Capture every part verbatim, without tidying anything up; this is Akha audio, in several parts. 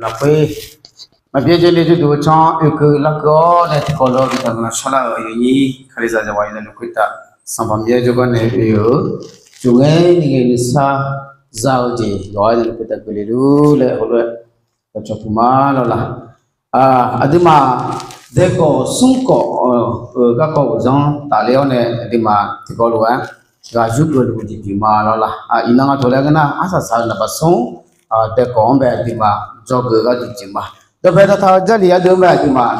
Lafkhoer maqbyaer jawrle jawrduq-eu tsanr oekeuv larkeuv-awr nae tiqkawv lof-aer bi taqguiqlanq shar lar-euq aqyuif nyir Kalizaq zaqghaq yawqnan lafkhoer taf Sanqpaq Miqyaer jawrgar nae oe-euq jov ngae ni ngae nuisar za-eu jeq yawqha-aer nae lafkhoer taf keuvle lur laer heulof-aer dawqcawq puq ma lawr la. Aqduimaf daekawq smrkawv-euq garkawv uqdzan tafler-awr nae aqduimaf tiqkawv lof-aer ghaq yurgeuf luf-eu jeq pyeuf ma lawr la. Iqnan nga tawq laer ngeur nar, arsaq saq-eu naqbaq smr daekawq-anr bae aqduimaf dzawgeuf gharduq jeq ma. Dawqpae taqtaq-eu Jarlif ardeuv-anr bae aqduimaf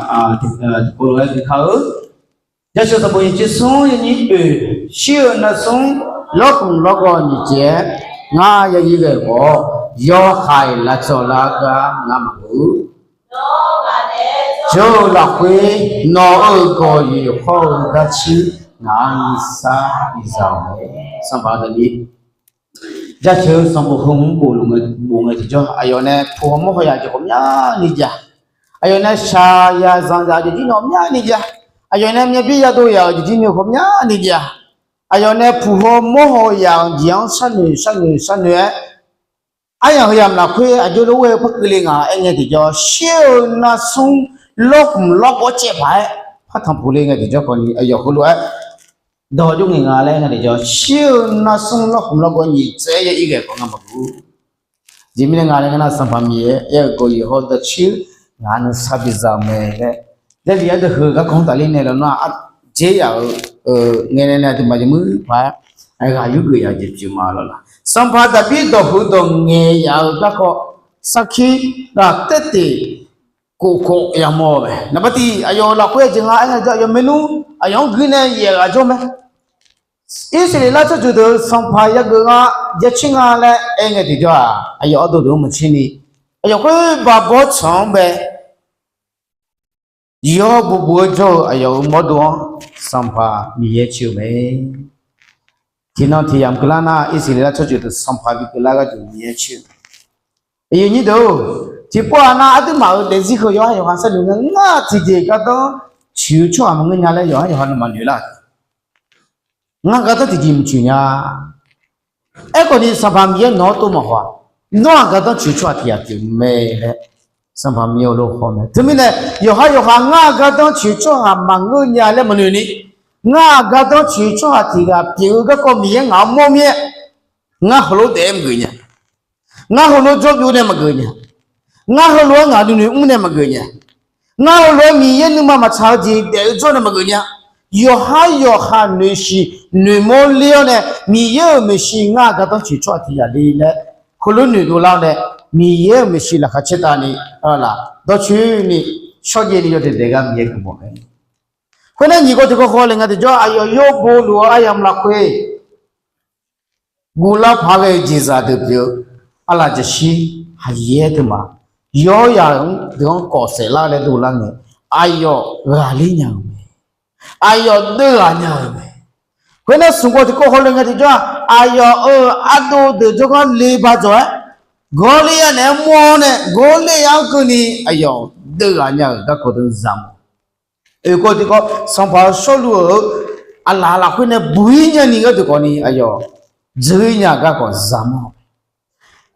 tiqkawv lof-aer bi kar-eu. Jaceuq sanqbof nyiq tser smr yawnyir oeq, shir-eu nar smr lawrkhmq lawrgawv nyiq tsaev-aer ngar ya ir ghae khawf, yawhaiq lavcawv lar gar ngar maqngeur. Jawr-eu lafkhoer nawq-euq gawqyoeq hawr-eu darcir ngaq-anr nuisar biza-awq mae. Sanqpaq Daqbir jaceuq-eu sanqbof heu hmq bof luf ngae, bof ngae tiqjawr aqyawf nae puq haw mawr haw yaf-euq jeq ghawqmyani jav. Aqyawf nae shaqyaq zanqzaq-eu jeq jir ni ghawqmyani jav. Aqyawf nae myavbir yadov yaf-euq jeq jir ni ghawqmyani jav. Aqyawf nae puq haw mawr haw yaf-euq jeq-anr sharnoeq sharnoeq sharnoeq-aer, aryamq heu yamq lafkhoer aqjox lof-aer par keuvle ngaq-aer ngae tiqjawr, shir-eu nar smr lawrkhmq lawrgawv caev paq-aer par tanqpuq le ngae tiqjawr khawf ni aqyawf heulof-aer dawq jov ngaeq nga laer nga tiqjawr, shir-eu nar smr lawrkhmq lawrgawv nyiq tsaev-aer ya ir ghae khawf ngar maqngeur. Jeq mirnae nga laer ngeur nar, Sanqpaq Miqyaer aer-eu gawqyoeq hawr-eu darcir ngaq-anr nuisar biza-eu mae laer, Jarlif ardeuv heu garkawv-anr tafler nae lawnmr-aq, ardzer yaf-euq ngae nae nae aqduimaf jeq muir paq-aer ghaq yurgeuf yaf-eu jeq pyeuf ma lawr la. Sanqpaq Daqbir dawq heu dawq ngaeq yaf-eu garkawv sarkir ghaq taerteq kof kof yamawr-eu mae. Naqbar tiq aqyawf-euq lafkhoer-eu jeq nga aer nga jawr, aqyawf maernmr aqyawf-anr guir nae yaef ghaq jawr mae. Irsaqleqlav tsawrjeuq deuq-eu sanqpaq yageuf nga, jacaer nga laer aer ngae tiqjawr-aq, aqyawf ardov deuq-anr maqtser ni, aqyawf khoer baq bawr tsanq-anr bae yawr buv buv-aer jawr-eu aqyawf-euq mawrdo-anr Sanqpaq Miqyaer caer-eu mae. Tiqnan tiq yamq keuvlar nar, Irsaqleqlav tsawrjeuq deuq sanqpaq bi keuvlar gharduq Miqyaer caer-eu mae. Aqyuif aqnyir deuq-or, tiqpov-aq nar, aqduimaf-euq daefzir heu yawqhar yawqha sharnoeq ngae, ngar tiqjeq gardanr coeq-eu tsawrhaq maqngeur nya laer yawqhar yawqha nawmaf noeq lar-euq Ngar gardanr tiqjeq maqcoeq nya. Aerkhawf ni Sanqpaq Miqyaer nawq-anr tov maqhaw-aq, nawr-aq gardanr coeq-eu tsawrhaq tiq ghaq pyeuf mae laer Sanqpaq Miqyaer-euq lof haw mae. Teumirnae yawqhar yawqha ngar-aq gardanr coeq-eu tsawrhaq maqngeur nya laer maqnoeq ni, ngar-aq gardanr coeq-eu tsawrhaq tiq ghaq pyeuf-eu garkawv Miqyaer ngaq-anr mawr mir-aer, ngar heulof-aer daef-aer maqgeuf nya. Ngar heulof-aer jawrbyov nae maqgeuf nya. Ngar heulof-aer ngaq nuinoeq mr nae maqgeuf nya. Ngar heulof-aer Miqyaer nuima maqtsaq-eu jeq daef-eu jawr nae maqgeuf nya. Yawqhar yawqha noeqshiq noeqmawr ler-awr nae, Miqyaer-euq maeqshi ngar-aq gardanr coeq-eu tsawrhaq tiq ghaq le laer heulof noeqdov lar-awr nae, Miqyaer-euq maeqshi laqkhaq caertavni, laf dawrcoeni shawrjaev ni yawdaef daef gar Miqyaer guiqlanq mae. Khoernar nyiq kawv tiqkawv khawf le nga tiqjawr, aqyawf yawr bo luf-eu aryamq lafkhoer guvlar paq-aer ghae-eu jeqzaq deuq pyeuf-eu, arlaf jaqshir haqyaer teumaf, yawr yaf-euq deuq-anr kawf saef lar laer dovlar ngae, aqyawf ghaqler nya-euq mae. Aqyawf deuvghaq nya-euq mae. Khoernar smq kawv tiqkawv khawf le nga tiqjawr-aq, aqyawf-euq ardov deuq jawrgar le ba dzawq-aer, Gawrler-a naeq-aer mawr-awr nae, Gawrler-a-anr keuvni aqyawf deuvghaq nya-euq garkawv deuq zaq mawf. Oeq kawv tiqkawv, sanqpaq-eu Sawrluv-euq aqlaf lafkhoer nae buq-ir nyani gharduq khawfni aqyawf dzeur-ir nya-euq garkawv zaq mawf.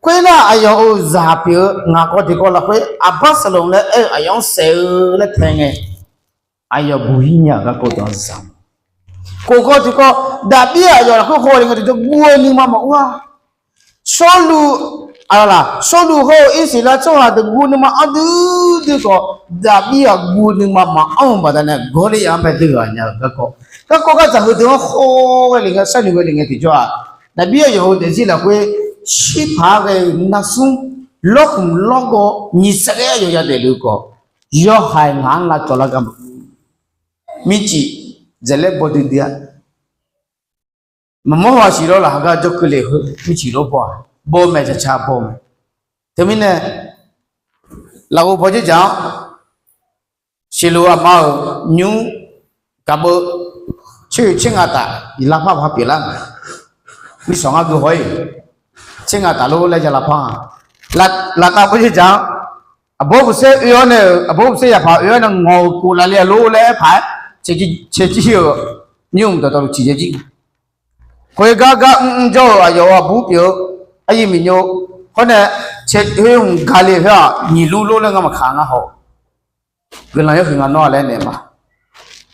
Khoernar aqyawf-euq zaq pyeuf-eu ngaq kawv tiqkawv lafkhoer Aqbaqsaqloq laer aer-eu aqyawf-anr saef-eu laer tae ngae, aqyawf buq-ir nya-euq garkawv deuq-anr zaq mawf. Kof kawv tiqkawv, Daqbir aqyawf lafkhoer haw le nga tiqjawr guv-eu nuima maqur-a. Sawrluv, aqlaf Sawrluv hawr-eu Irsaqleqlav tsawrhaq deuq guv nuima anr duidui khawf, Daqbir-aq guv nuima maqanr-eu baqdanae Gawrler-a-anr bae deuvghaq nya-euq garkawv, garkawv gardzaq heudeuq-anr khawf ghae le nga, sharnoeq ghae le ngae tiqjawr-aq, Daqbir aqyawf-euq daefzir lafkhoer shirpaq-aer ghae-eu narsmr lawrkhmq lawrgawv nyiq tsaev ghae aqyawf yadaef le-eu khawf, yawhaiq ngaq-anr lavcawv lar gar maqngeur. Mircif dzaeqlaer baw duidui-a. Maqmawr haw siq lawr laf hagar jawr keuvle heu mircif lawr baw-a. Baw mae, caqca baw mae. Teumirnae lafov paw dzerdzaq-anr siqloq aqma-euq nymr gaq beu coer-eu tser ngaq taf lavpar paq pyeuflar-a. Mirshawq ngar gui haw-ir, tser ngaq taf lor laer ya lavpar-a. Laftav paw dzerdzaq-anr aqbawr buqsaer oe-awr nae-euq, aqbawr buqsaer yaqpaq oe-awr nae ngawq-euq kof lafle-a lor laer aer paq-aer, caerjir-euq nymr dawqtawvluf ciqcaer jir. Khoergar gar mrmr jawr-euq aqyawf-euq aqbur pyeuf-eu aryiq miqnyo Khoer nae, cae khoer mq gale khoer-aq, nyiq lur lor laer ngamaf kaq ngar haw. Guiqlanq yawhuiq nga nawr-a laer naeq ma.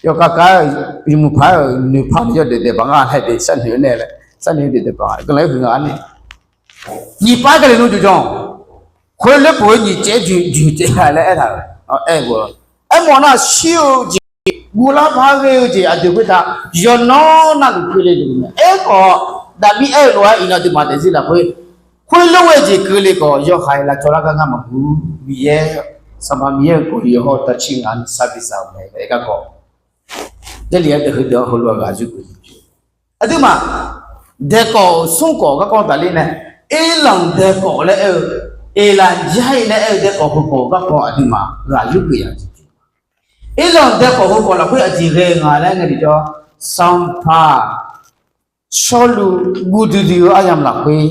Yawkhav khav-aer yawmuiq paq-aer-euq noeqpaq ni yawdaef daef baq nga laer daef sharnoeq nae laer sharnoeq daef daef baq guiqlanq yawhuiq nga-ar nae. Nyiq pav gale nmr jawrjanr. Khoer laer pov-aer nyiq caev juq juq caev-a laer aertaq-euq aer ghoe-a. Aermawf nar shir-eu jeq, guvlar par ghae-eu jeq aqdui khoertav yawqnan navluf keuvle luf mae. Aerkhawf, Daqbir aer-eu lof-aer iqnan aqduimaf daefzir lafkhoer, khoerlof-aer jeq keuvle khawf yawhaiq lavcawv lar gar ngar maqguv. Miqyaer, Sanqpaq Miqyaer-euq kawqliq hawr-eu tavcir ngaq-anr sar bi za-euq mae laer garkawv. Jarlif-aer deuq heudeuq-anr heulof-aer ghaq yur geuf jeq pyeuf. Aqduimaf daekawv-euq smr kawv garkawv tafler nae, Irlanq daekawv laer aer-eu, Eqlaqjair laer aer-eu daekawv heukawv garkawv aqduimaf ghaq yur geuf ya jeq pyeuf. Irlanq daekawv heukawv lafkhoer aqjeq ghae nga laer ngae tiqjawr, Sanqpaq Sawrluv guv duidui-eu aryamq lafkhoer,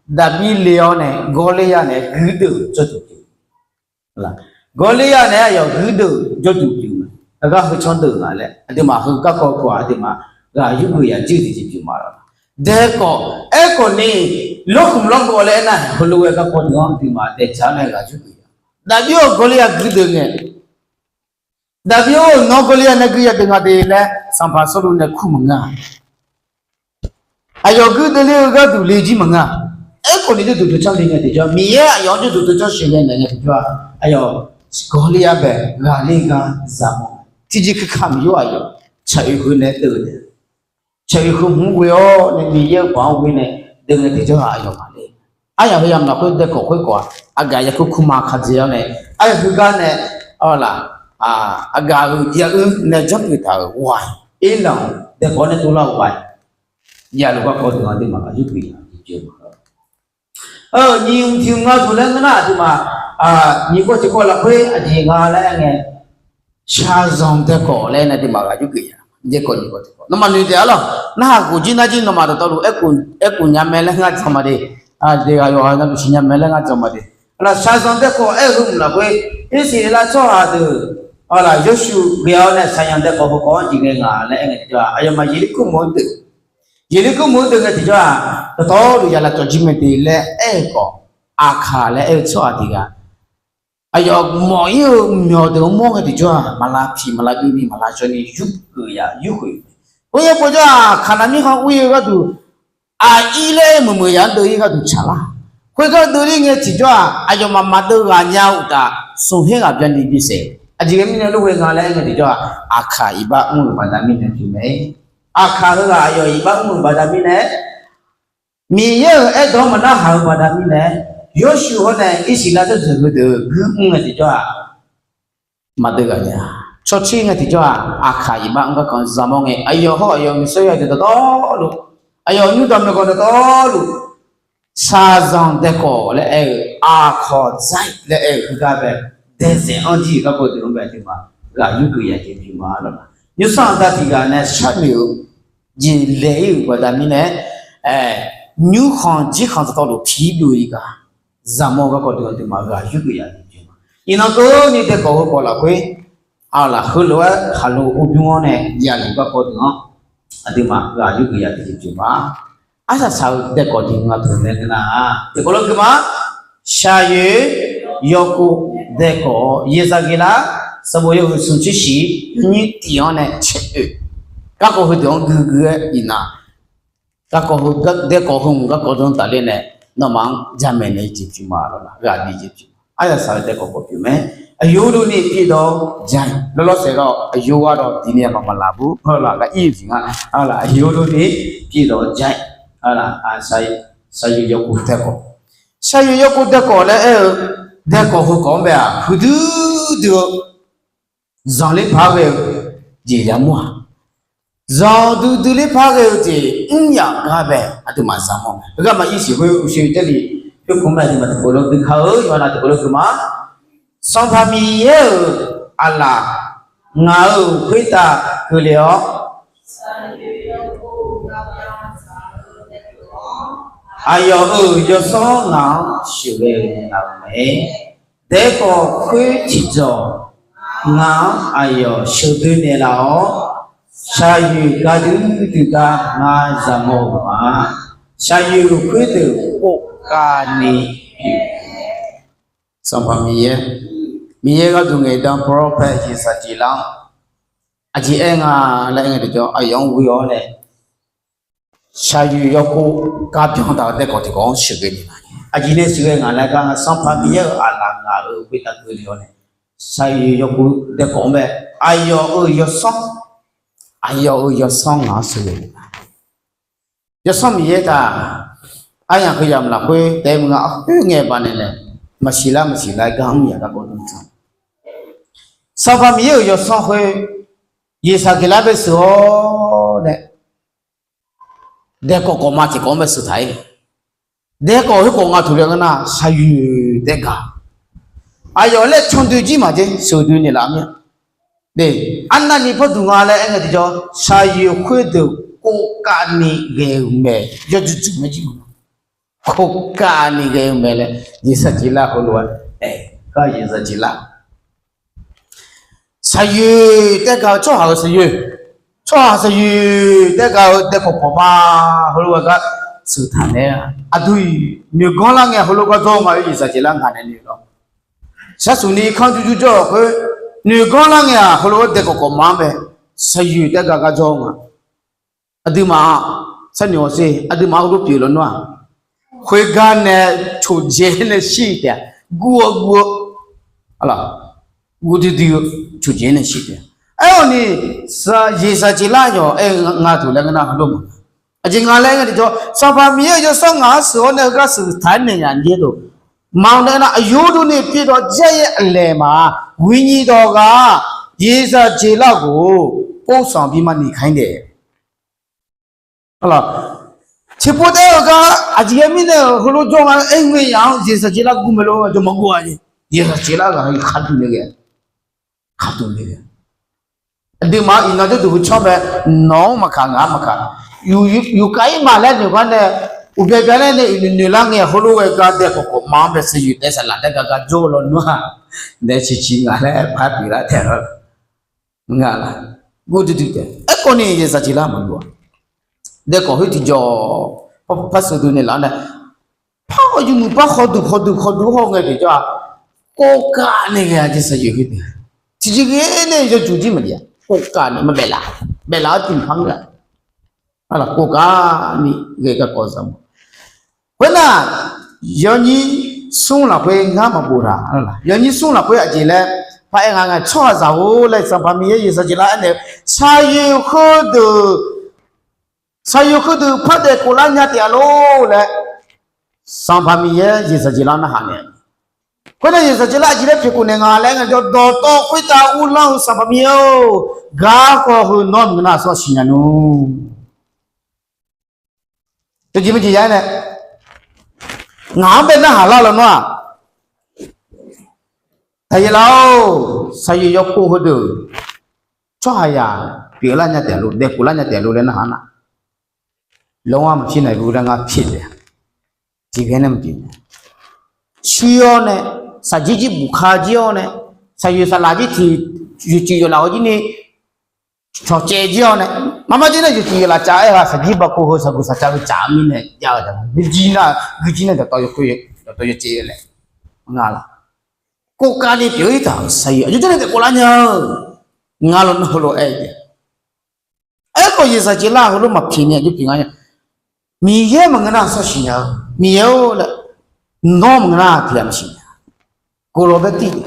Daqbir le-awr nae Gawrleryar nae guirdeuv jawrduq pyeuf. Gawrleryar nae aqyawf guirdeuv jawrduq pyeuf-eu, aqgar heu canr deuq nga laer aqduimaf heu garkawv kawv-aq aqduimaf ghaq yur geuf ya jir tiqjeq pyeuf ma lawr. Daekawv aerkhawf ni, lawrkhmq lawrgawv laer aernar heulof-aer garkawv deuq-anr aqduimaf daefdzaq-awr nae ghaq yur geuf ya. Daqbir-awr Gawrleryar guirdeuv ngae, Daqbir-or, nawr Gawrliar nae guiya deuq nga de laer Sanqpaq Sawrluv nae kur maqngeur-a. Aqyawf guirdeuv ler-eu gharduq le jir maqngeur-a. Aerkhawf ni jawrduq deuq canr le ngae tiqjawr, Miqyaer aqyawf-anr jawrduq deuq canr sheuqghae naeq ngae tiqjawr-aq, aqyawf Gawrliar bae ghaqler gar zaqmawr. Tiqjeq keuka Miqyaer aqyawf tsaq-eu heu nae deuv-eu taef tsaq-eu heu hmq-anr ghoe-awr nae Miqyaer-euq baoq-anr ghoe nae deuv ngae tiqjawr-aq aqyawf maqle. Aryaq heu yamq lafkhoer daekawv khoerkawv-aq, aqgaf yakur kurma kaqdzae-awr nae, aryaq heugar nae, awrlaf, aqgaf-euq jav-eu nae janrpyeuf taq-euq ghaq-iq, Irlanq daekawv nae dovlar-euq ghaq-iq, yaluf garkawv deuq-anr aqduimaf ghaq yur geuf ya jeq pyeuf ma. Nyiq mq tiq mq nga duq laer ngeur nar aqduimaf, nyiq kawv tiq kawv lafkhoer aqjeq nga laer aer ngae, shaqzanq daekawv laer nae aqduimaf ghaq yur geuf ya. Daekawv nyiq kawv tiq kawv nawmaf noeq taef-a lawq. Narhaq khof jir nar jir nawmaf dawqtawvluf aerkhof nya mae laer ngar jan ma de. Aqdui ghaq yawqghaq navluf siqnya mae laer ngar jan ma de. Laf shaqzanq daekawv aer-eu heu mq lafkhoer, Irsaqleqlav tsawrhaq deuq, awrlaf, Yawrshuif ghae-awr nae shaqzanq daekawv heukawv-anr jeq ghae nga laer aer ngae tiqjawr-aq, aqyawfmaf Yeqlirkmr-anr deuq, Yeqlirkmr-anr deuq ngae tiqjawr-aq, dawqtawvluf ya lavcawv jir mae de laer aer-eu khawf, Aqkaq laer aer-eu tsawrhaq tiq ghaq aqyawf mawf-ir-eu myawq deuq-anr mawr ngae tiqjawr-aq, maqlav piq maqlav geuvni maqlav shawni yurgeuf ya yurkhoeq. Khoer yaerbof jawr-aq, Kaqnaq mirkhanq ur-ir-eu gharduq, aqir laer muiq muiq ya-anr deuv-ir gharduq tsaqlar. Khoergar deuvler ngae tiqjawr-aq, aqyawfmaf maqdeuv ghaq nya-eu uqtaf, smq her ghaq byanni bisaef. Aqjeq ghae mirnae lof ghae nga laer aer ngae tiqjawr-aq, Aqkaq iqbax mr-euq baqda mirnae pyeuf mae. Aqkaq heughaq aqyawf iqbax mr-euq baqda mirnae, Miqyaer-euq aerdawq-anr maqnarhaq-eu baqda mirnae, Yawrshuif hawr nae Irsaqleqlav tsawrjeuq heudeuq guir mr ngae tiqjawr-aq, maqdeuv ghaq nya. Cawtser ngae tiqjawr-aq, Aqkaq iqbax mr garkawv zaqmawr ngae, aqyawf hawr aqyawf miqsawryar deuq dawqtawvluf, aqyawf nymr dawq myawqganq dawqtawvluf, shaqzanq daekawv laer aer-eu, Aqkaq zar laer aer-eu heugar bae, daeqzaeq-anr jir-euq garkawv deuq-anr bae aqduimaf ghaq yurgeuf ya jeq pyeuf ma lawq. Nymrsanr aqda tiq ghaq nae sharnoeq-eu jeq laeq-ir-euq baqda mirnae, nymrkhanq jirkhanq dawqtawvluf piq-ir byov-ir gar, zaqmawr-eu garkawv deuq aqduimaf ghaq yurgeuf ya jeq pyeuf ma. Iqnan keuvni daekawv heukawv lafkhoer, aqlaf heulof-aer khaqlo urbymr-anr nae yaluf garkawv deuq-anr aqduimaf ghaq yurgeuf ya jeq pyeuf ma. Arsaq saq-eu daekawv tiq mq nga duq nae ngeur nar-aq, tiqkawv lof gui ma. Shaqyoeq yawkov daekawv-awr, Yeqzaqgeqlar sanqbof yawhuiq smq tser shiq yawnyir tiq-anr nae caeroeq, garkawv heudeuq-anr guigui-aer iqnan, garkawv heu, daekawv heu mq garkawv deuq-anr tafler nae, nawmaf-anr jamaeq naeq-eu jeq pyeuf ma lawq. Ghaq bif jeq pyeuf ma. Aryaq saq-eu daekawv khawf pyeuf mae. Aqyawf-eu dovni pyeuf dawq ja-iq lawrlawr saeq-awr, aqyawf-eu gharduq tiqnaeq maqmaq laf bur-awr laf ghaq ir-eu jeq nga. Awrlaf aqyawf-eu dovni pyeuf dawq ja-iq, awrlaf, shaqyoeq yawkov daekawv, shaqyoeq yawkov daekawv laer aer-eu daekawv heukawv-anr bae-aq, huiqdui dui-eu zanqler par ghae-eu jeq yamawr-aq, zanqdui duiler par ghae-eu jeq mr yaf gar bae aqduimaf zaqmawr mae. Heugar maq ir siq khoer uqshoe Jarlif khoerkmq mae, aqduimaf tiqkawv lof gui ka-eu yawqha nav tiqkawv lof gui ma. Sanqpaq Miqyaer-euq aqlaf ngaq-euq khoertav keuvle-awr, aqyawf-euq yawsanr ngaq-anr sheuqghae-eu nya-eu mae. Daefkawv khoer tiqjawq ngaq-anr aqyawf sheuqdoe naeqlaf-awr, shaqyoeq gardui dui gar ngar zaqmawr-eu ma. Shaqyoeq khoerdeuq khofkavni Sanqpaq Miqyaer, Miqyaer gharduq ngaeqdan prophet Yeqsaqjeqlar-anr aqjeq aer nga laer aer ngae tiqjawr, aqyawf-anr ghoe-awr nae shaqyoeq yawkov garbyan taq-euq daekawq tiqkawv-anr sheuqghae ni. Aqjeq nae sheuqghae ngaq laer gar, Sanqpaq Miqyaer-euq aqlaf ngaq-euq khoertav keuvle-awr nae, shaqyoeq yawkov daekawq-anr bae, aqyawf-euq yawsanr, aqyawf-euq yawsanr ngaq-anr sheuqghae ni. Yawsanr Miqyaer taq, aryamq heuyamq lafkhoer taef-aer maqnga, khoerngae baqdanae nae maqsiq lar maqsiq lar-aer gar mr yaq garkawv dmr taq. Sanqpaq Miqyaer-euq yawsanr khoer Yeqsaqjeqlar bae sheuq-awr nae, daekawq kawqma tiqkawv-anr bae sheuq taq-ir. Daekawq khoerkawv nga tuq laer ngeur nar, shaqyoeq daef gaq. Aqyawf laer candoe jir maqjaer sheuqdoe naeqlaf mir-a. Arnavni parduq nga laer aer ngae tiqjawr, shaqyoeq khoerdeuq kovkavni ghae-euq mae, yawdzuqdzuq mae jir. Kovkavni ghae-eu mae laer Yeqsaqjeqlar heulof-aer aer gar Yeqsaqjeqlar shaqyoeq taef gaq-eu tsawrhaq-euq shaqyoeq, tsawrhaq shaqyoeq taef gaq-eu daekawq kawqma heulof gaq gar sheuq taq naeq-a. Aqdui noeqganr lar ngae heulof gar jawr nga-eu Yeqsaqjeqlar ngaq nae noeq lawr. Sarsuq ni kanr jurjur jawr-euq khoer noeqganr lar ngae-aq heulof-aer daekawq kawqma-anr bae shaqyoeq taef gaq gar jawr nga. Aqduimaf-aq, sharnoeq hawsher, aqduimaf-anr heulof pyeuf lawnmr-aq, khoergar nae coqdzae nae shir taef-a, guv-eu guv-eu, guv duidui-eu coqdzae nae shir taef-a. Aerkhawf ni, Yeqsaqjeqlar yawq aer nga tuq laer ngeur nar heulof maqnga. Aqjeq nga laer aer ngae tiqjawr, Sanqpaq Miqyaer-euq yawsanr ngaq-anr sheuq-awr nae heugar sheuq taq-aer naeq nya jeq deuq, maqngeur nar aqyawf-anr durni pyeuf dawq jaer-aer aqlaeq ma-a, ghoeni dawq ghaq-aq, Yeqsaqjeqlar ghof-or, povsanq bi maqniq kaq-ir daef. Tiqpov taef-aer-euq gar aqjeq ghae mirnae-euq heulof jawr nga aer ngae yaf-anr Yeqsaqjeqlar guv mae lof jawr maqguv-a jeq. Yeqsaqjeqlar ghaq-eu khaqduq nae ghae, khaqduq nae ghae. Aqduimaf-anr iqnan jawrduq heu canr mae, nawq-anr maqkaq ngaq-anr maqkaq, yufkav-ir ma laer noeq gar nae, uqbya bya laer nae iqnoeq noeq lar ngae heulof ghae gar daekawq kawqma-anr bae shaqyoeq taef saqlaq taef gaq gar jawr lawnmr-aq, nae ciqciq ngaq laer par pyeuflar taef-a. Nga laf, guv duidui taef. Aerkhawf ni Yeqsaqjeqlar maqguv-a. Daekawq khoer tiqjawr par sheuqduq naeqlaf-awr nae, par-awr yawmuiq par khawduq khawduq khawduq haw ngae tiqjawr-aq, kovkavni ghae-a jeq shaqyoeq khoerdeuq. Tiqjeq ghae nae yawjuq jir maqjav-a, kovkavni maqbaef laf, baef laf-awr tiq mqpar ngeur-a. Kovkavni ghae garkawv za ma. Khoernar, yawnyir smr lafkhoer ngar maqbof taq. Yawnyir smr lafkhoer aqjeq laer par-aer nga ngae, tsawrhaqzaq-or laer Sanqpaq Miqyaer Yeqsaqjeqlar aernaeq-eu, shaqyoeq khoerdeuq, shaqyoeq khoerdeuq par daef khoflar nya taef-a lor laer Sanqpaq Miqyaer Yeqsaqjeqlar narhaq naeq. Khoernar Yeqsaqjeqlar aqjeq laer pyeuf khof naeq nga laer ngae jawr, dawqtawv khoertav uvlanr-eu Sanqpaq Miqyaer-or, garkawv heu nawr maqngeur nar aqsur siqnya nmr. Teujeq maqjeq ya-aer nae, ngaq-anr bae narhaq lar lawnmr-aq, taqyaer lar-or, shaqyoeq yawkov heudeuq tsawrhaqzaq pyeuflar nya taef lor, daef khoflar nya taef lor laer narhaq nar, lawr-anr maqpir naeq bu laer ngar pyeuf taef-a. Tiqghae nae maqpyeuf nya. Shuir-awr nae, shaqjir jir buqka jir-awr nae, shaqyoeq saqlaq jir tiq, yawqcif yawqlaf-awr jir ni cawqcaev jir-awr nae, marmar jir nae yawqcif yawqlaf cav-aer ha shaqjir baqkov heu shaqguq shaqcav heu caf-eu mirnae jav-eu taq-a. Guijir nar, guijir nae dawqtawv yawkhoer, dawqtawv yawcaev laer nga laq. Kovkavni pyeuf-ir taq-euq shaqyoeq aqjox jawr nae daef khoflar nya-eu nga lawnmr heulof-aer taef. Aerkhawf Yeqsaqjeqlar heulof maqpyeuf ni aqjox pyeuf nga nya. Miqyaer maqngeur nar aqsur siqnya-eu, Miqyaer-or laer, nawr maqngeur nar tiqghaq maqsiq nya. Ghovlawq bae tir-eu.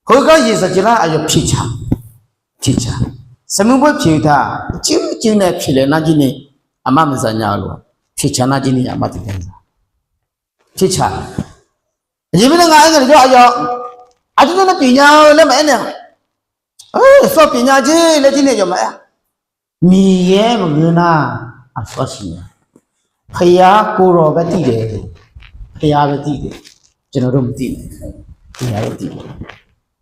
Heugar Yeqsaqjeqlar aqyawf pyeufcaq, pyeufcaq. Saqmuir boer pyeuf-eu taq, cuiv cuiv nae pyeuflaeq nar jir ni, aqma maqza nya-eu lof-a, pyeufcaq nar jir ni aqma tiqdae za. Pyeufcaq. Aqjeq mirnae nga aer ngae lafjawr aqyawf, aqjox jawr nae pyeuf nya-eu laer maqaer nae, sawr pyeuf nya jeq laer jir ni aqyawf maqaer. Miqyaer maqngeur nar aqsur siqnya. ဘုရားကိုယ်တော်ပဲသိတယ်, ဘုရားပဲသိတယ်, ကျွန်တော်တို့မသိဘူး, ဘုရားပဲသိတယ်.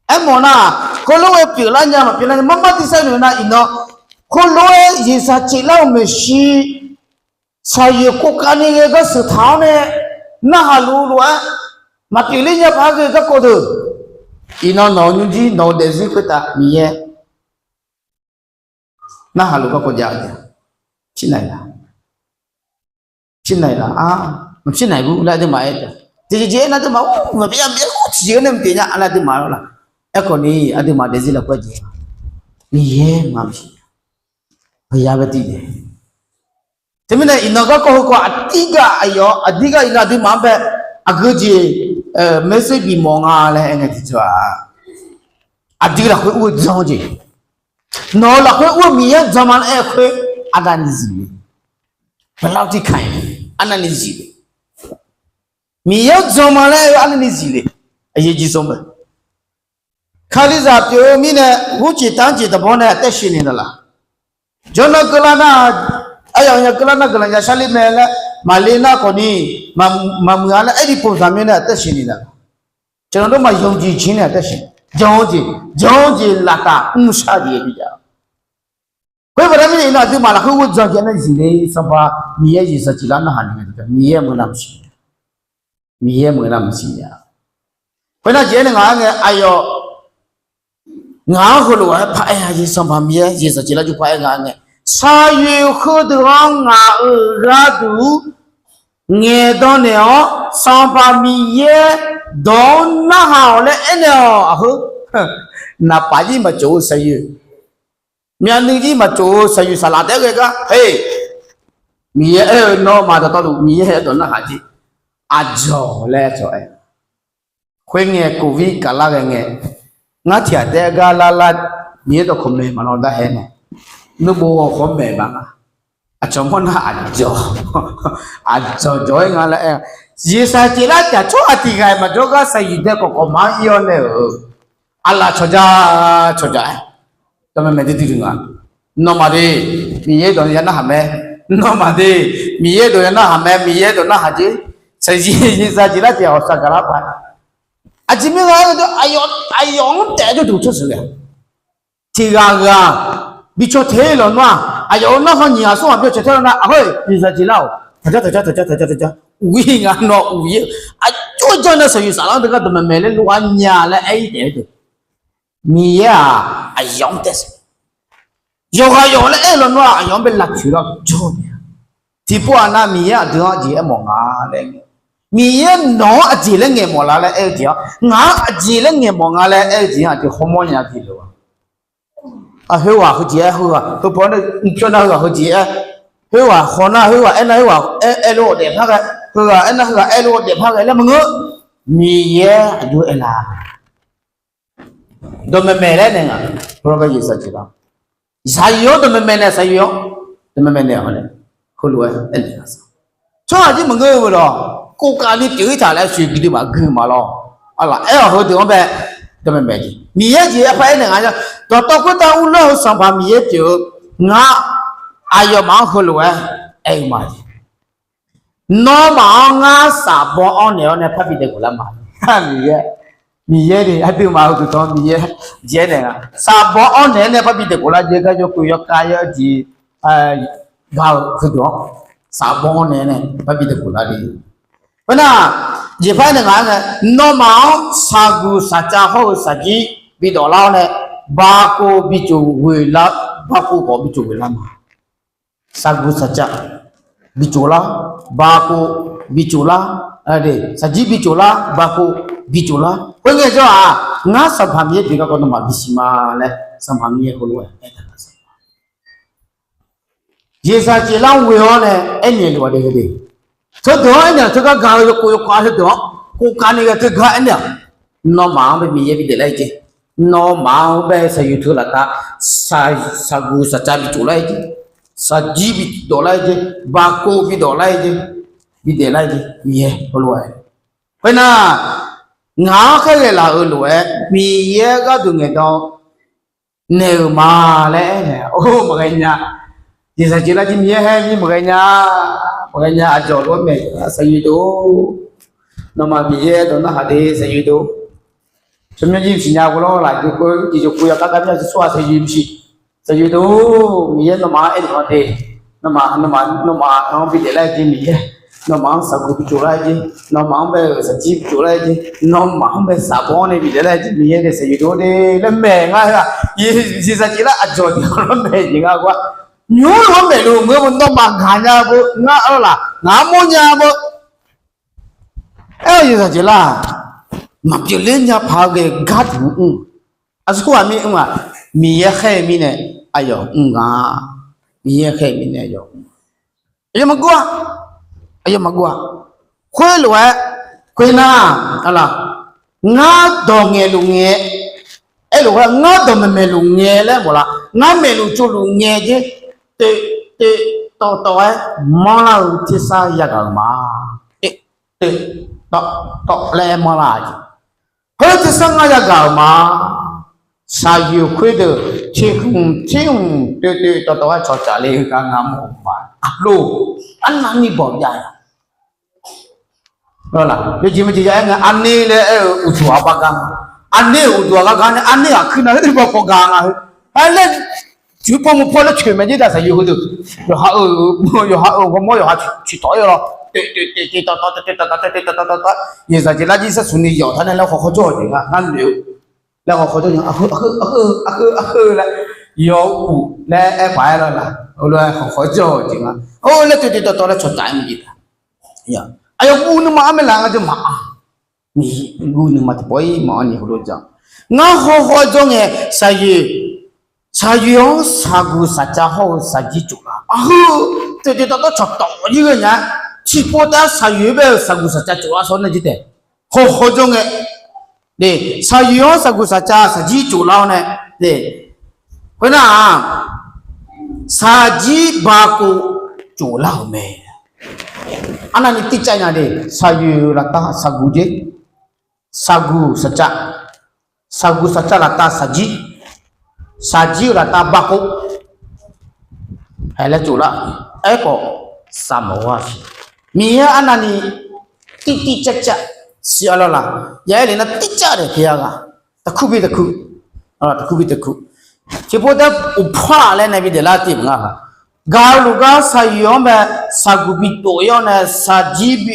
Aermawf nar, khoerlof-aer pyeuflar nya maqpyeuf lar nya marmar tiq saer noeq nar iqnan, khoerlof-aer Yeqsaqjeqlar-euq maeqshi shaqyoeq kovkavni ghae gar sheuq taq-awr nae, narhaq luf lof-aer maqpyeuf ler nya paq-aer ghae garkawv deuq, iqnan nawq-euq nymrjir nawq-eu daefzir khoertav Miqyaer narhaq luf garkawv jav-eu taef. Pirnaeq laf, pirnaeq laf-a, maqpirnaeq gur laer aqduimaf aer taef. Tiqjeq jeq aernar aqduimaf maqbyav maqbyav tiqjeq-aer nae maqpyeuf nya aqduimaf-a laq. Aerkhawf ni aqduimaf daefzir lafkhoer jeq Miqyaer maqmaqsiq nya. Yar bae tiqjeq. Teumirnae iqnan garkawv heukawv aqdirgaq aqyawf aqdirgaq iqnan aqduimaf-anr bae aqgeu jeq maersher bifmawf nga laer aer ngae tiqjawr-aq, aqdui lafkhoer ur-eu jan-eu jeq, nawq-eu lafkhoer ur-eu Miqyaer-anr jan ma laer aer-eu khoer, arnavni zif le. Baqlar tirkaq-aer arnavni zif le. Miqyaer-anr jan ma laer aer-eu arnavni zif le. Aqyuif jir zanr mae. Kalizaq pyeuf-eu mirnae ghoer jeq tanr jeq daqbawr nae taer sheuq ni daq laq. Jawrnan keuvlar nar, aryamq nya keuvlar nar guiqlanq ya sharler mae laer maqle nar khawf ni, maqmuiq-a laer aer-eu pov zaq mirnae taer sheuq ni daq. Jawrnan dawr maqyawq jeq jir nae taer sheuq, jan-eu jeq, jan-eu jeq laqtaf mrshar jeq-aer bi jav. Khoer baqda mirnae iqnan aqduimaf lafkhoer ur-eu jan jeq-aer nar zif le. Sanqpaq Miqyaer jeq zaqjeq lar narhaq ni ngae, Miqyaer maqngeur nar maqsiq Miqyaer maqngeur nar maqsiq nya. Khoernar jeq-aer nae ngaq-aer ngae aqyawf ngaq-anr heulof-aer paraer-a jeq, Sanqpaq Miqyaer jeq zaqjeq lar jur paraer nga-aer ngae, shaqyoeq heudeuq-anr ngaq-euq gharduq ngaeqdan naeq-awr Sanqpaq Miqyaer dawq-anr narhaq-awq laer aernaeq-awq. Aqheu naqpaf jir maqtsof-eu shaqyoeq, myavnuiv jir maqtsof-eu shaqyoeq saqlaq taef-aer ghae gar, he, Miqyaer aer-eu nawmaf dawqtawvluf Miqyaer aer-eu dawq narhaq jeq aqdzawq laer cawq-aer. Khoerngae covid gaqlar ghae ngae, ngar tiq ghaq taef-aer gar lar lar, Miqyaer dawqkawq maeq maqlan dar hae nae, nurbov ghawqkhawr maeq baq nga. Aqcawq mawr nar aqdzawq, aqdzawq dzawq-aer nga laer aer-a. Jeqsaq jeq lar tiq ghaq tsawrhaq tiq ghaq-iq maqjawr gar shaqyoeq dae kawqkawq ma-anr ir-awr nae-euq, aqlaf cawqja cawqja-aer dawqmaeq maeq duidui nga. Nawmaf de, Miqyaer dawq ya narhaq mae. Nawmaf de, Miqyaer dawq ya narhaq mae. Miqyaer dawq narhaq jeq, shaqzir jeqsaq jeq lar tiq ghaq ghawqshaq gaqlar paq. Aqjeq mirnae aer-eu deuq, aqyawf-anr taef-aer jawrduq tsawrsheuq ghae tiq ghaq ghaq bi caw tae-ir lawq nar-aq, aqyawf-euq narkhan nyiq ghaq smr ghaq bi caw tae-ir lawq nar, aqhar-iq jeqsaq jeq lar-awq, taqjar taqjar taqjar taqjar taqjar, uqir nga nawr uqir-eu, aqjox janr nae shaqyoeq saflar deuq gar dawqmaeq maeq laer lof-aer nya laer aer-ir taef-aer deuq. Miqyaer-aq, aqyawf-anr taef-aer yawqghaq yawq laer aer-eu lawq nar-aq, aqyawf-anr bae lavtsoeq lar jawr-eu mae. Tiqpov-aq nar, Miqyaer aqdui-anr aqjeq aermawf nga laer aer-eu, Miqyaer nawq-anr aqjeq laer ngaeqmawf lar laer aer-eu jeq-anr, ngaq-anr aqjeq laer ngaeqmawf nga laer aer-eu jeq-anr aqdui hawmawr nya jeq lof-a. Khoerghaq heujeq-aer, heughaq heupov-anr nae mrpyawr nar heughaq heujeq-aer, khoerghaq haw nar khoerghaq aer nar khoerghaq aer, aerlof-awr daefpar ghae, heughaq aer nar heughaq aerlof-awr daefpar ghae laer maqngeur. Miqyaer aqjox aerlar dawqmaeq maeq laer naeq nga. Heulof-aer jeqsaq jeq lar, shaqyoeq-anr dawqmaeq maeq naeq, shaqyoeq-anr dawqmaeq maeq naeq-awr nae, heulof-aer aer naeq nga. Tsawrhaq jir maqngeur-eu lof, kovkavni pyeuf-ir taq laer sheuqgui dui maqgui ma lawr. Aqlaf aer-awq heudeuq-anr bae dawqmaeq maeq jeq, Miqyaer jeq aer par aer naeq nga. Dawqtawv khoertav uvlanr-eu Sanqpaq Miqyaer pyeuf-eu, ngar aqyawfmaf-anr heulof-aer aer-eu ma jeq. Nawmaf-anr ngar safbaw-anr naeq-awr nae parbi daeq khof lar ma. Miqyaer, Miqyaer ni aqduimaf-euq guiqlanq Miqyaer jeq-aer naeq nga. Safbaw-anr naeq-aer nae parbi daeq khof lar jeq gar yawkeuv yawkav yawjeq ga-eu heudeuq-anr, safbaw-anr naeq-aer nae parbi daeq khof lar le. Khoernar, jeqpar nae ngaq-aer nae, nawmaf-anr shaqguq shaqcav hawr-eu shaqjir bidawf lar-awr nae, baqkov bicuf ghoeq lar, baqkov khawf bicuf ghoeq lar ma. Shaqguq shaqcav bicuf lar, baqkov bicuf lar, shaqjir bicuf lar, baqkov bicuf lar. Khoerngae jawr-aq, ngar Sanqpaq Miqyaer pyeuf garkawv nawmaf bisiq ma laer Sanqpaq Miqyaer heulof-aer aertaq-a. Jeqsaq jeq lar ghoe-awr nae aernaeq luf-a de heudeuq. Teudeuq-anr aernaeq-euq teugar gaq-eu yawkov yawkov-a heudeuq-anr kovkavni ghae teugar aernaeq-awq. Nawmaf-anr bae Miqyaer bidaef lar-ir jeq. Nawmaf-anr bae shaqyoeq teu laftav, shaqguq shaqcav bicuf lar-ir jeq. Shaqjir bidawf lar-ir jeq. Baqkov bidawf lar-ir jeq. Bidaef lar-ir jeq. Miqyaer heulof-aer. Khoernar, ngaq-anr khaerghae laf-euq lof-aer Miqyaer gharduq ngaeqdan naeq-euq ma laer aernaeq-a. Or maqghae nya. Jeqsaq jeq lar jir Miqyaer haer mir maqghae nya. Maqghae nya. Aqdzawq lof-aer maeq shaqyoeq deuq-or, nawmaf Miqyaer dawq narhaq de shaqyoeq deuq-or. Tsawrmyanr jir mqsiq nya ghov lawr laf jeq keuv jeq jeq keuv yawkar gar myanr tsawrhaq shaqyoeq mqsiq. Shaqyoeq deuq-or, Miqyaer nawmaf-anr aer-eu ma de. Nawmaf, nawmaf, nawmaf-anr bidaef lar-ir jeq Miqyaer. Nawmaf-anr shaqguq bicuf lar-ir jeq. Nawmaf-anr bae-euq shaqjir bicuf lar-ir jeq. Nawmaf-anr bae safbaw-anr nae bidaef lar-ir jeq Miqyaer nae shaqyoeq deuq-or de laer maeq ngar-a. Jeqsaq jeq lar aqdzawq jeq-anr lawr maeq jeq ngar ghof-a. Nymq-mr luf-anr maeqluf ngeur-eu nawmaf gaqnya beu ngar-a laf ngaq-anr mawrnya beu. Aer-eu yawzaq jeq lar-aq, maqpyeuf ler nya paq-eu ghae gar tiq mr. Aqsurghaq mir mr-aq, Miqyaer khaer-eu mirnae aqyawf mr nga. Miqyaer khaer-eu mirnae aqyawf mr. Aqyawf maqguv-a. Aqyawf maqguv-a. Khoerlof-aer, khoernar, ngar dawq ngaeqluf ngae, aerlof-aer ngar dawqmaeq maeqluf ngae laer mawf laf, ngar maeqluf tsovluf ngae jer, toeq toeq tawv tawv-aer manrlar-eu tersar yagaq-euq ma. Toeq toeq tawv tawv laer manrlar-a jeq. Khoer tersar ngar yagaq-euq ma. Shaqyoeq khoerdeuq tiq hmq tiq hmq toeq toeq tawv tawv-aer cawqcaf le-eu gar ngar mawf-eu ma. Aqloq, arnavni bawq jav-a. Yawjeq maqjeq ya aer ngae, arner laer aer-eu uqduq ghaq bar gar nga. Arner-euq uqduq ghaq gar gar nae arner ghaq kuir nav-aer bawq pawf gaq nga heu. Aer laer, coeq paw mq paw laer coeq mae jir da shaqyoeq heudeuq. Yawqha-euq, yawqha-euq ghawrmawr yawqha ciqtawq-ir-awr lawr. Toeq toeq toeq toeq tawv tawv toeq toeq tawv tawv toeq toeq tawv tawv tawv, yawzaq jeq lar jir sar smq ni yawf tar nae laer khawf khawf jawr-eu jeq nga ngar noeq-eu. Laer khawf khawf jawr-eu nya, aqheu aqheu aqheu aqheu laer, yawf-eu uq laer aer paq-aer lawr laf. Heulof-aer khawf khawf jawr-eu jeq nga. Or laer toeq toeq tawv tawv laer cawqcaf-aer maqjeq taq. Aqyawf guv nuima armaer laf nga jawr maqanr. Miqguv nuima tiqpawf-ir maqanr ni heulof jan. Ngar khawf khawf jawr ngae, shaqyoeq, shaqyoeq-anr shaqguq shaqcav hawr-eu shaqjir tsoflar. Aqheu, toeq toeq tawv tawv cawqtawf jir ghae nya. Tiqpov taef-aer shaqyoeq bae-eu shaqguq shaqcav tsoflar shawr nae jir taef. Khawf khawf jawr ngae, shaqyoeq-anr shaqguq shaqcav shaqjir tsoflar-awr nae, khoernar-aq, shaqjir baqkov tsoflar-euq mae. Arnavni tircav nya de, shaqyoeq laftav shaqguq jer, shaqguq shaqcav, shaqguq shaqcav laftav shaqjir, shaqjir-eu laftav baqkov, haeq laer tsoflar. Aerkhawf, saqmawf-a siq. Miqyaer arnavni tirtir cav cav siq-a lawr laf. Ya aer le nar tircav daef pyav ghaq, taqkuir bi taqkuir, taqkuir bi taqkuir. Tiqpov taef-aer uqpar laer nae bi daeflar tiv maqnga. Gaq-eu luf gar shaqyoeq-anr bae shaqguq bi dov-ir-awr nae shaqjir bi,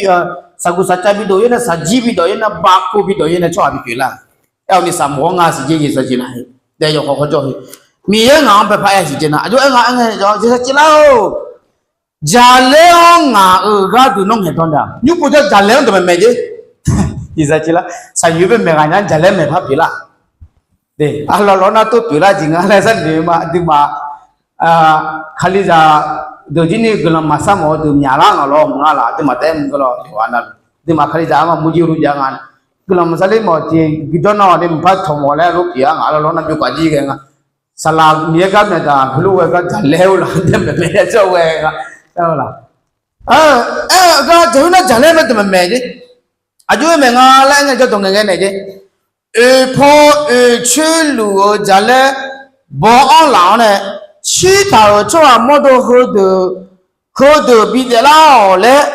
shaqguq shaqcav bi dov-ir nae shaqjir bi dov-ir nae baqkov bi dov-ir nae tsawrhaq bi pyeuflar. Aer-awr ni saqmawf-awr nga siq jeq, yawzaq jeq lar-eu. Daef yawqkhawf khawf jawr heu. Miqyaer ngaq-anr bae paq-aer siq jeq nar aqjox aer nga aer ngae, yawzaq jeq lar-or. Jaqlaer-anr ngaq-euq gharduq nawr ngaeqdan nya. Nymr povjawr jaqlaer-anr dawqmaeq maeq jer. Yawzaq jeq lar, shaqyoeq bae maeq ghaq nya jaqlaer maeq par pyeuflar. Aqlawq lawq nar tov pyeuflar jeq nga laer sharnoeq ma aqduimaf. Kalizaq deuq jir ni guiqlanq maqsar mawf-eu deuq myaqlar ngaq lawr maqnga laf aqduimaf taef-aer mq geur lawr. Aqduimaf kalizaq-anr maqmur jir ur jav nga. Guiqlanq maqsar ler mawf tiq guiqdawr nawr ni mqpar tawq mawf laer lof pyeuf-a ngaq lawr lawr nar byov kaq jir ghae nga. Saqlaq Miqyaer gar myaqdaq heulof ghae gar jaqlaer-eu laf daef maeq maeq-aer jawr ghae nga. Aer-eu laf, aer-eu gar jaqhur nar jaqlaer mae dawqmaeq maeq jer. Aqjox-aer maeq nga laer aer ngae jawr dawq ngaeq ngae naeq jer. Oeqpaw oeqcoer luf-eu jaqlaer baw-anr laf-awr nae, shirtaq-euq tsawrhaq mawrdo heudeuq, heudeuq bidaef lar-awq laer,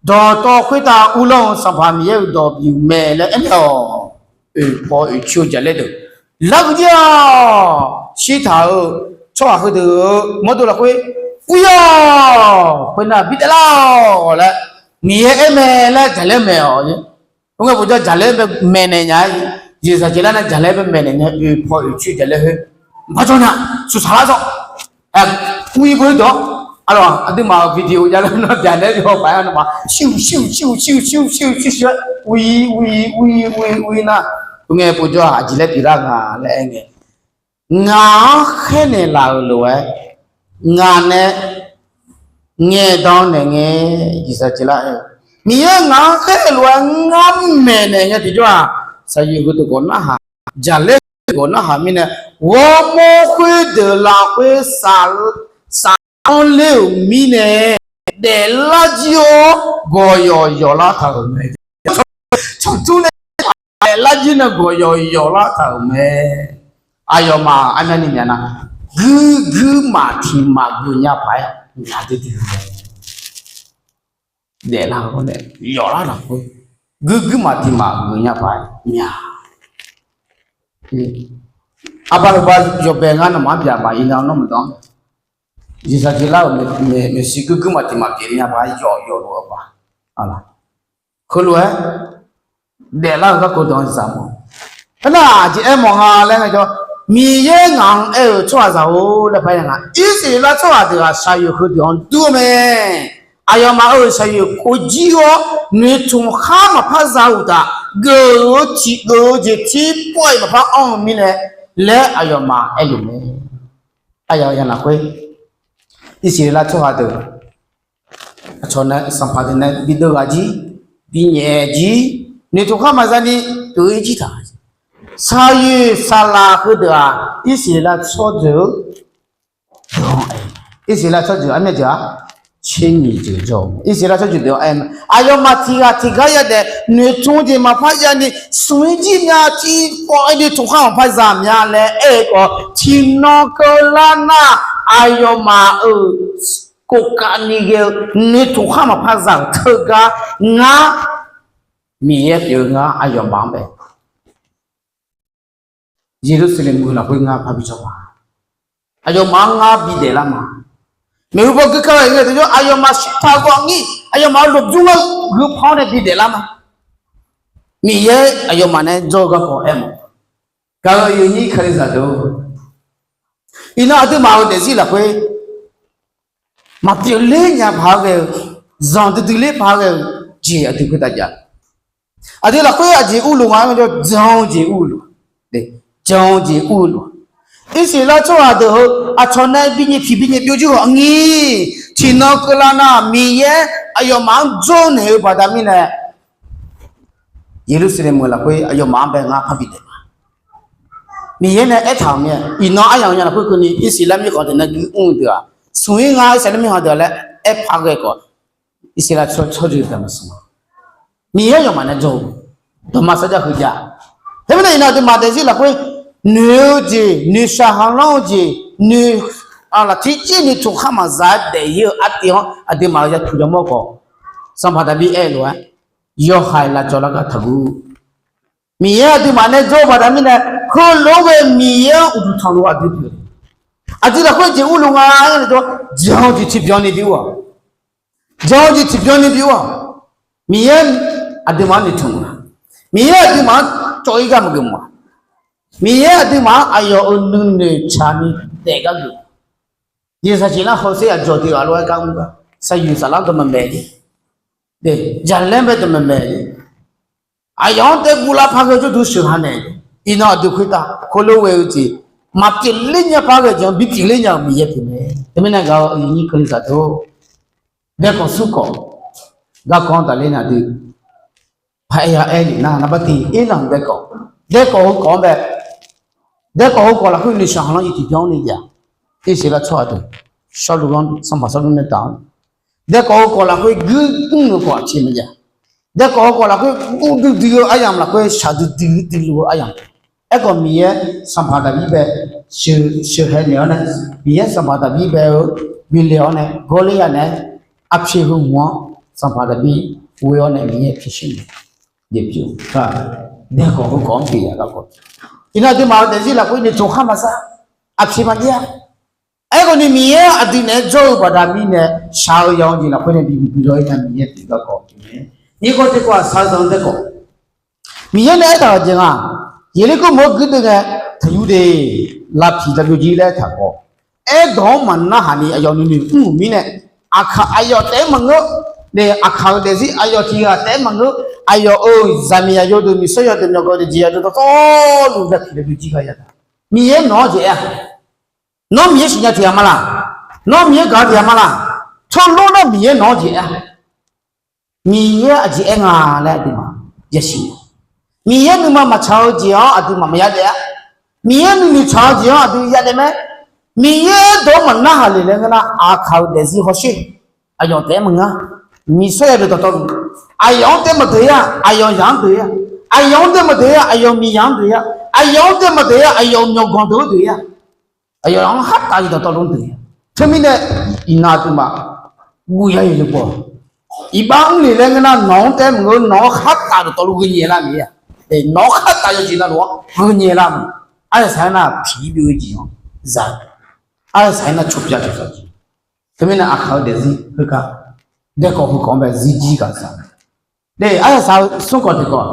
dawqtawv khoertav uvlanr-eu Sanqpaq Miqyaer-euq dawq bif-euq mae laer aernaeq-awq. Oeqpaw oeqcoer-eu jaqlaer deuq largheu jir-awq. Shirtaq-euq tsawrhaq heudeuq-euq mawrdo lafkhoer ur-awq. Khoernar bidaef lar-awq laer Miqyaer aer mae laer jaqlaer maeq-awq. Khoerngae bofjawr jaqlaer bae maeqnaeq nya-aer, yawzaq jeq lar nar jaqlaer bae maeqnaeq nya, oeqpaw oeqcoer jaqlaer khoer maqjawr nya, suqsaq lar zawr. Ur-ir beu dawq-awr, aqduimaf-euq video javlar nar byaqnaeq-aer yawbaq-aer nawmaf shir-eu shir-eu shir-eu shir-eu shir-eu shir-eu shir-eu shir-aer ur-ir ur-ir ur-ir ur-ir ur-ir nar, khoerngae bofjawr-aq aqjeq laer pyeuflar nga laer aer ngae, ngaq-anr khaernaeq laf-euq lof-aer, ngaq nae ngaeqdan naeq ngae, yawzaq jeq lar-eu, Miqyaer ngaq-anr khaernaeq lof-aer ngar maeqnaeq ngae tiqjawr-aq, shaqyoeq heudeuq gawq narhaq, jaqlaer heudeuq gawq narhaq mirnae, ghawrmawr khoerdeuq lafkhoer saf-eu, saf-anr ler-euq mirnae daeflar jir-awr gawqyawf yawflar taq-euq mae. Tsawqtur nae daeflar jir nae gawqyawf yawflar taq-euq mae. Aqyawfmaf armyanni myaq nar, guir guirmaf tiq maf geuf nya paq-aer nya duidui-eu mae. Daeflar-eu nae yawflar lafkhoer guir guirmaf tiq maf geuf nya paq-aer nya. Arbar heubar yawbae ngar nawmaf-anr byaqmaf iqnan nawr maqdan. Yawzaq jeq lar-euq maeqshi guir guirmaf tiq maf pyeuf nya paq-aer yawf yawf lof-eu paq. Heulof-aer daeflar-eu garkawv dawq-anr zaq mawf. Khoernar aqjeq aermawf nga laer ngaejawr, Miqyaer ngaq-anr aer-euq tsawrhaqzaq-or laer paq-aer nga, Irsaqleqlav tsawrhaq deuq-aq shaqyoeq heudeuq-anr dur-eu mae. Aqyawfmaf-euq shaqyoeq kov jir-awr noeqtmq khar maqpar za-euq uqtaf, geuf-eu tiq geuf-eu jeq tirpov-aer maqpar anr-eu mirnae laer aqyawfmaf aerluf mae. Aqyawf-eu lafkhoer Irsaqleqlav tsawrhaq deuq aqcawq nae sanqpaq deuq nae bideuv ghaq jir, binyaef jir, noeqtmq khar maqza ni pyeuf-ir jir taq. Shaqyoeq saqlaq heudeuq-aq, Irsaqleqlav tsawrjeuq-eu deuq-anr aer, Irsaqleqlav tsawrjeuq armyav jeuq-a, tser nyiq jeuq jawr-eu Irsaqleqlav tsawrjeuq deuq-anr aer mae. Aqyawfmaf tiq ghaq tiq gar yadaef noeqtmq jeq maqpar ya ni, smq-ir jir myav tiqpawf-aer noeqtmq khar maqpar za myav laer aer-eu khawf, tiqnan keuvlar nar, aqyawfmaf-euq kofkavni ghae-eu noeqtmq khar maqpar za-euq teugar ngar, Miqyaer pyeuf-eu ngar aqyawfmaf-anr bae Yeqlursaqlaeq meuq lafkhoer ngar parbi jawr ma. Aqyawfmaf-anr ngar bidaef lar ma. Maeqhu paw gurkar-eu ngae deuq jawr aqyawfmaf shirtaq-eu ghawqni aqyawfmaf-euq lmqbymr-anr guiqlanq-awr nae bidaef lar ma. Miqyaer aqyawfmaf nae jawr-eu garkawv aermawf. Gaq-eu aqyuif aqnyir Kalizaq deuq, iqnan aqduimaf-euq daefzir lafkhoer maqpyeuf ler nya paq-aer ghae-eu, zanqdui dui ler paq-aer ghae-eu jeq aqdui khoertav jav. Aqdui lafkhoer aqjeq urluf nga-aer jawr jan-eu jeq urluf, jan-eu jeq urluf. Irsaqleqlav tsawrhaq deuq heu aqcawq nae binyaef piq binyaef byov jir ghawqni, tiqnan keuvlar nar Miqyaer aqyawfmaf-anr jawr naeq-eu baqda mirnae, Yeqlursaqlaeq meuq lafkhoer aqyawfmaf-anr bae ngar parbi daef ma. Miqyaer nae aertaq-euq mir-aer, iqnan aryamq nya lafkhoer keuvni Irsaqleqlav mirkhanq deuq nae guiqmr-eu deuq-aq, smq-ir nga Irsaqleqlav mirkhanq deuq laer aer paq ghae khawf, Irsaqleqlav tsawrjeuq deuq maqsmq-a. Miqyaer aqyawfmaf nae jawr-eu dawqma sarjax heujav. Khoermirnae iqnan aqduimaf daefzir lafkhoer noeq-eu jeq, noeqshaq khanqlanr-eu jeq, noeq laftir caer noeqtmq khar maqza-aer daef-ir-eu artiv-anr aqduimaf-euq yatuq yamawr khawf, sanqpaq Daqbir aer-eu lof-aer, yawhaiq lavcawv lar gar taqguv. Miqyaer aqduimaf nae jawr-eu baqda mirnae, heulof-aer ghae Miqyaer-anr uqduq tanqluf aqdui pyeuf. Aqdui lafkhoer jeq urluf nga-aer jawr, jan-eu jeq tiqbyan ni bi ur-awq. Jan-eu jeq tiqbyan ni bi ur-awq. Miqyaer aqduimaf-anr noeqtmq-a. Miqyaer aqduimaf-anr cawv-ir gar maqgeuf mawf-a. Miqyaer aqduimaf-anr aqyawf-euq nuinoeq tsaqni daef gar geuf. Jeqsaq jeq nar hawsher aqdzawq tiq ghaq lof-aer gar mr gar, saqyuq saflar dawqmaeq maeq-eu, jaqlaer bae dawqmaeq maeq-eu, aqyawf-anr taef guvlar paq ghae jawrduq sheuq ha naeq. Iqnan aqdui khoertav khoerlof ghae-eu jeq maqpyeuf ler nya paq ghae jeq-anr bipyeuf ler nya-euq Miqyaer pyeuf mae. Teumirnae gaq-eu aqyuif aqnyir Kalizaq deuq, daekawq smrkawq, garkawv-anr tafler nae aqdui paq-aer ya aer lef nar, naqbar tiq Erlanq daekawq, daekawq heukawq-anr bae, daekawq heukawq lafkhoer noeqshaq khanqlanr jeq tiqbyan-anr ni jav. Irsaqleqlav tsawrhaq deuq, Sawrluv-anr, sanqpaq Sawrluv nae taq-anr, daekawq heukawq lafkhoer guir mr-eu khawf aqceq maqjav. Daekawq heukawq lafkhoer uvdui dui-eu aryamq lafkhoer shaqdui dui duiluf-eu aryamq. Aerkhawf Miqyaer sanqpaq Daqbir bae, sheuqhae naeq-awr nae, Miqyaer sanqpaq Daqbir bae-eu bile-awr nae Gawrliav naeq-aer arpyeq heu hmq-anr sanqpaq Daqbir ghoe-awr nae Miqyaer pyurshuir naeq, jeq pyeuf-eu daekawq heukawq-anr pyeuf ya garkawv. Iqnan aqduimaf-euq daefzir lafkhoer noeqtmq khar maqza, aqpyeq maqjav-a. Aerkhawf ni Miqyaer aqdui naeq-aer jawr-eu baqda mirnae shaq-eu yaw jeq lafkhoer nae bi bi bi law-ir nya Miqyaer pyeuf garkawv pyeuf mae. Nyiq kawv tiq kawv-aq shaqzanq daekawq Miqyaer nae aertaq-euq jeq nga, Yeqlirkov meuq-anr guirdeuv ngae, taqyur de, lavpiq lavbyov jir laer aertaq khawf, aerdawq-anr maqnarhaq ni aqyawf nuinoeq mr-euq mirnae, aqkaq aqyawf taef-aer maqngeur, nae aqkaq-euq daefzir aqyawf tiq ghaq taef-aer maqngeur, aqyawf-euq zaqmiq yawdeuq miqsawr yawdeuq myawqganq deuq jeq yawdeuq dawqtawvluf lavpiq lavbyov jir gha ya. Miqyaer nawq-anr jeq aer-a. Nawr Miqyaer siqnya tiq ghaq ma laq? Nawr Miqyaer gaq-eu tiq ghaq ma laq? Tawrlawr nar Miqyaer nawq-anr jeq aer-a. Miqyaer aqjeq aer nga laer aqduimaf yasiq. Miqyaer nuima maqtsaq-eu jeq-anr aqduimaf maqya daef-a. Miqyaer nuinoeq tsaq-eu jeq-anr aqdui ya daef mae. Miqyaer aerdawq-anr maqnarhaq le laer ngeur nar, aqkaq-euq daefzir hawsher, aqyawf taef-aer maqngeur. Miqsawr yawdeuq dawqtawvluf, aqyawf-anr taef-aer maqdeuq-ir-a, aqyawf yaq-anr deuq-ir-a. Aqyawf-anr taef-aer maqdeuq-ir-a, aqyawf miqyaq-anr deuq-ir-a. Aqyawf-anr taef-aer maqdeuq-ir-a, aqyawf myawqganq deuq-anr deuq-ir-a. Aqyawf-anr khartav-eu dawqtawvluf deuq-ir-a. Teumirnae iqnan aqduimaf guv ya yawqpawf, iqbax mr le laer ngeur nar, nawq-anr taef-aer maqngeur, nawq-anr khartav dawqtawvluf gheunyae lar mae-a. Nawq-anr khartav yawjeq navluf-anr gheunyae lar mae. Aryaq saq-aer nar, piq-ir byov-eu jeq-anr za, aryaq saq-aer nar, cawqbya cawqsaq jeq. Teumirnae aqkaq-eu daefzir heugar, daekawq heukawq-anr bae zirjir ghaq za. Aryaq saq-eu smrkawq tiqkawq,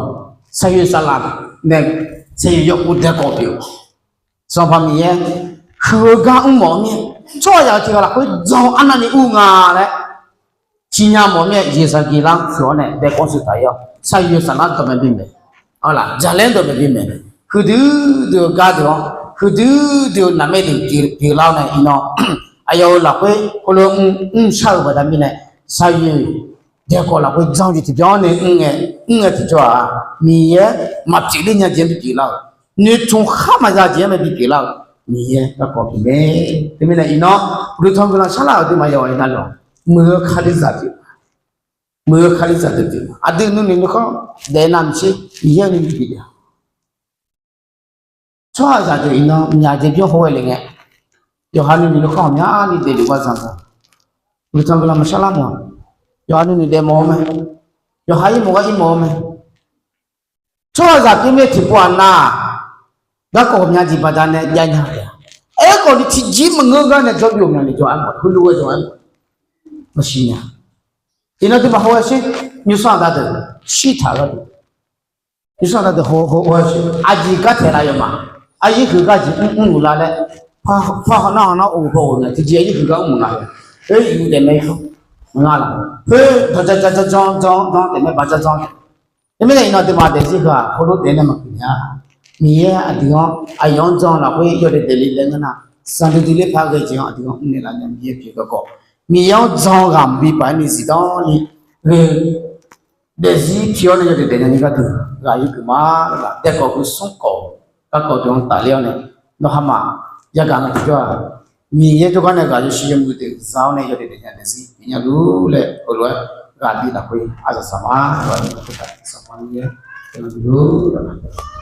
saqyoeq saqlaq nae saqyoeq yawkov daekawq pyeuf-eu, Sanqpaq Miqyaer huiq-eu gar mr mawf-eu mir-aer, tsawrhaqzaq-euq tiq ghaq lafkhoer jan-eu arnavni ur nga laer Ciqnya mawf-eu mir-aer, yeqzaq geqlar-anr puq-awr nae dae kawv shuif taq-ir-awr, saqyoeq saflar dawqmaeq bimaeq, jaqlaer dawqmaeq bimaeq, huiqdui dui-eu gar deuq-anr, huiqdui dui-eu naqmaer deuq pyeuflar-awr nae iqnan, aqyawf-euq lafkhoer heulof mr shar-eu baqda mirnae, saqyoeq dae kawv lafkhoer janr-eu jeq tiqbyan-anr nae mr ngae, mr ngae tiqjawr-aq, Miqyaer maqpyeuf ler nya jeq-anr bipyeuf lar-euq, noeqtmq khar maqza jeq-anr mae bipyeuf lar-euq, Miqyaer garkawv pyeuf mae. Teumirnae iqnan, uqduq tanqguiqlanq sharlar-euq aqduimaf yawqghaq-anr navluf, muiq-eu kalizaq pyeuf, muiq-eu kalizaq deuq pyeuf, aqdui nuinoeq nuikhanr daef navmaqtser Miqyaer nuinoeq bif-a. Tsawrhaqzaq deuq iqnan myaq jeq bymr hawghae le ngae, yawqha nuinoeq nuikhanr ghawqmyani daefluf-eu zanq-a. Uqduq tanqguiqlanq maqsharlar mawf-a. Yawqha nuinoeq daefmawf-eu mae, yawqha irmawf gar irmawf-eu mae. Tsawrhaqzaq pyeuf mae tiqpov-aq nar-aq, garkawv ghawqmya jeq baqdanae jav nya-a. Aerkhawf ni tiqjir maqngeur gar nae dzawr byov myani jawr-aer mawf, heulof-aer jawr-aer mawf, maqsiq nya. Iqnan aqduimaf hawghae sher, nymrsanr aqda deuq shirtaq gharduq, nymrsanr aqda deuq hawghae sher, aqjeq gar taeq laf yawma, aqyuif huiq gar jeq mrluf lar laer, par hawnar hawnar of baw of nae tiqjeq aqyuif huiq gar mrluf lar-eu, oe iqnan taef mae-a, maqnga laf, khoer dawqja ja ja janr janr janr taef mae, baq ja janr taef. Teumirnae iqnan aqduimaf daefzir heu-aq heulof daef nae maqgeuf nya. Miqyaer aqdui-anr aqyawf-anr jan lafkhoer yawdaef daefle laer ngeur nar, sanqdui dui ler par ghae jeq-anr aqdui-anr mrnaeq laf nya Miqyaer pyeuf garkawv, Miqyaer-anr jan ghaq mqbi paq-aer ni zifdan ni ghae-eu daefzir pi-awr nae yawdaef daef nya ni gharduq ghaq yurgeuf ma. Laf dae kawv heu smr kawv-eu garkawv deuq-anr tafler-awr nae, nawr hamaf yagaq nga tiqjawr-aq, Miqyaer jawrgar nae ghaq yawshuif yawmuiq deuq za-awr nae yawdaef daef nya daefzir pyeuf nya luf laer heulof-aer ghaq bi lafkhoer arzaq saq ma. Laf-aer khoertav saq ma Miqyaer luf-a.